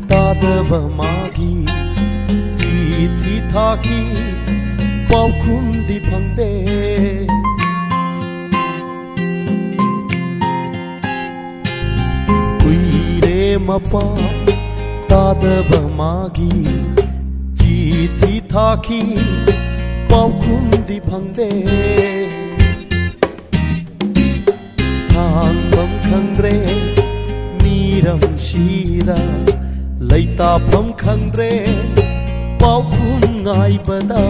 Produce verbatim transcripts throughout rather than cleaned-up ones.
ꯇꯥꯗꯕ ꯃꯥꯒꯤ ꯆꯤꯊꯤ ꯊꯥꯈꯤ, ꯄꯥꯎꯈꯨꯝꯗꯤ ꯐꯪꯗꯦ꯫ ꯀꯨꯏꯔꯦ ꯃꯄꯥ ꯇꯥꯗꯕ ꯃꯥꯒꯤ ꯆꯤꯊꯤ ꯊꯥꯈꯤ, ꯄꯥꯎꯈꯨꯝꯗꯤ ꯐꯪꯗꯦ꯫ ꯍꯥꯡꯐꯝ ꯈꯪꯗ꯭ꯔꯦ ꯃꯤꯔꯝꯁꯤꯗ, ꯂꯩꯇꯥꯐꯝ ꯈꯪꯗ꯭ꯔꯦ ꯄꯥꯎꯈꯨꯝ ꯉꯥꯏꯕꯗ꯫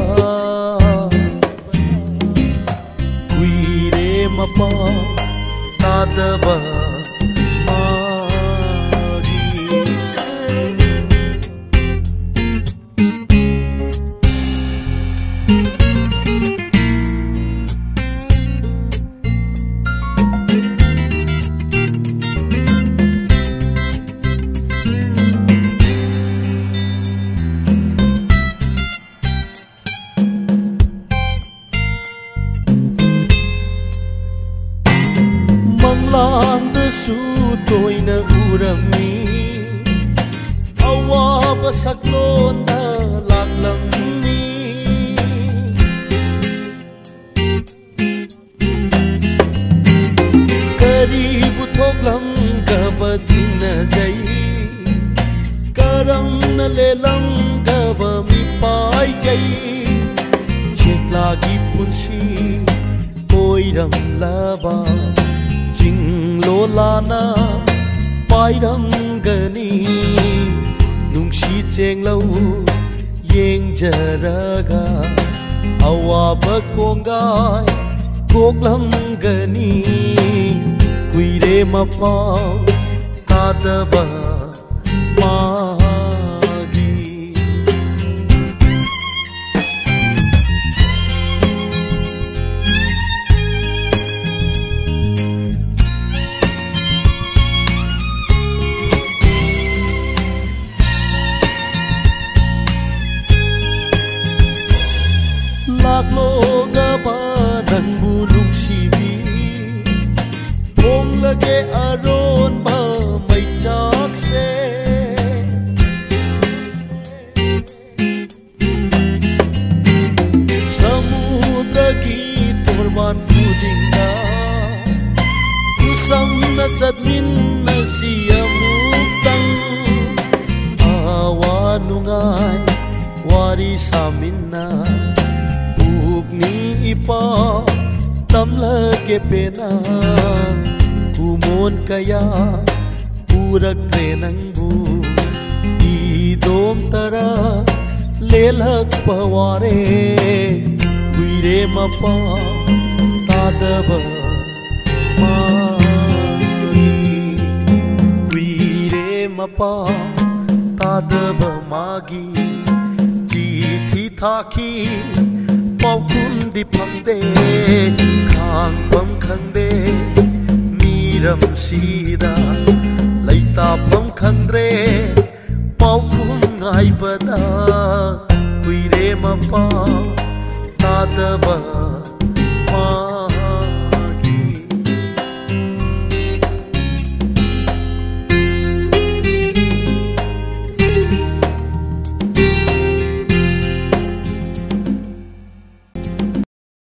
ꯀꯨꯏꯔꯦ ꯃꯄꯥ ꯇꯥꯗꯕ ꯃꯥꯒꯤ꯫ ꯃꯪꯂꯥꯟꯗꯁꯨ ꯇꯣꯏꯅ ꯎꯔꯝꯃꯤ, ꯑꯋꯥꯕ ꯁꯛꯂꯣꯟꯗ ꯂꯥꯛꯂꯝꯃꯤ꯫ ꯀꯔꯤꯕꯨ ꯊꯣꯛꯂꯝꯒꯕ ꯆꯤꯡꯅꯖꯩ, ꯀꯔꯝꯅ ꯂꯦꯜꯂꯝꯒꯕ ꯃꯤꯄꯥꯏꯖꯩ꯫ ꯆꯦꯛꯂꯥꯒꯤ ꯄꯨꯟꯁꯤ ꯑꯣꯏꯔꯝꯂꯕ ꯆꯤꯡꯂꯣꯂꯥꯅ ꯄꯥꯏꯔꯝꯒꯅꯤ꯫ ꯅꯨꯡꯁꯤ ꯆꯦꯡꯂꯧ ꯌꯦꯡꯖꯔꯒ ꯑꯋꯥꯕ ꯀꯣꯡꯒꯥꯏ ꯀꯣꯛꯂꯝꯒꯅꯤ꯫ ꯀꯨꯏꯔꯦ ꯃꯄꯥꯎ ꯇꯥꯗꯕ ꯃꯥꯒꯤ꯫ ꯂꯥꯛꯂꯣꯒꯕ ꯅꯪꯕꯨ ꯅꯨꯡꯁꯤꯕꯤ, ꯐꯣꯡꯂꯒꯦ ꯑꯔꯣꯟꯕ ꯃꯩꯆꯥꯛꯁꯦ꯫ ꯁꯥꯃꯤꯟꯅ ꯄꯨꯛꯅꯤꯡ ꯏꯄꯥ ꯇꯝꯂꯒꯦ ꯄꯦꯟꯅ꯫ ꯀꯨꯃꯣꯟ ꯀꯌꯥ ꯎꯔꯛꯇ꯭ꯔꯦ ꯅꯪꯕꯨ, ꯏꯗꯣꯝ ꯇꯔꯥ ꯂꯦꯜꯂꯛꯄ ꯋꯥꯔꯦ꯫ ꯀꯨꯏꯔꯦ ꯃꯄꯥ ꯇꯥꯗꯕ ꯃꯥꯒꯤ, ꯀꯨꯏꯔꯦ ꯃꯄꯥ ꯇꯥꯗꯕ ꯃꯥꯒꯤ꯫ ꯆꯤꯊꯤ ꯊꯥꯈꯤ, ꯄꯥꯎꯈꯨꯝꯗꯤ ꯐꯪꯗꯦ꯫ ꯈꯥꯡꯐꯝ ꯈꯪꯗꯦ ꯃꯤꯔꯝꯁꯤꯗ, ꯂꯩꯇꯥꯐꯝ ꯈꯪꯗ꯭ꯔꯦ ꯄꯥꯎꯈꯨꯝ ꯉꯥꯏꯕꯗ꯫ ꯀꯨꯏꯔꯦ ꯃꯄꯥ ꯇꯥꯗꯕ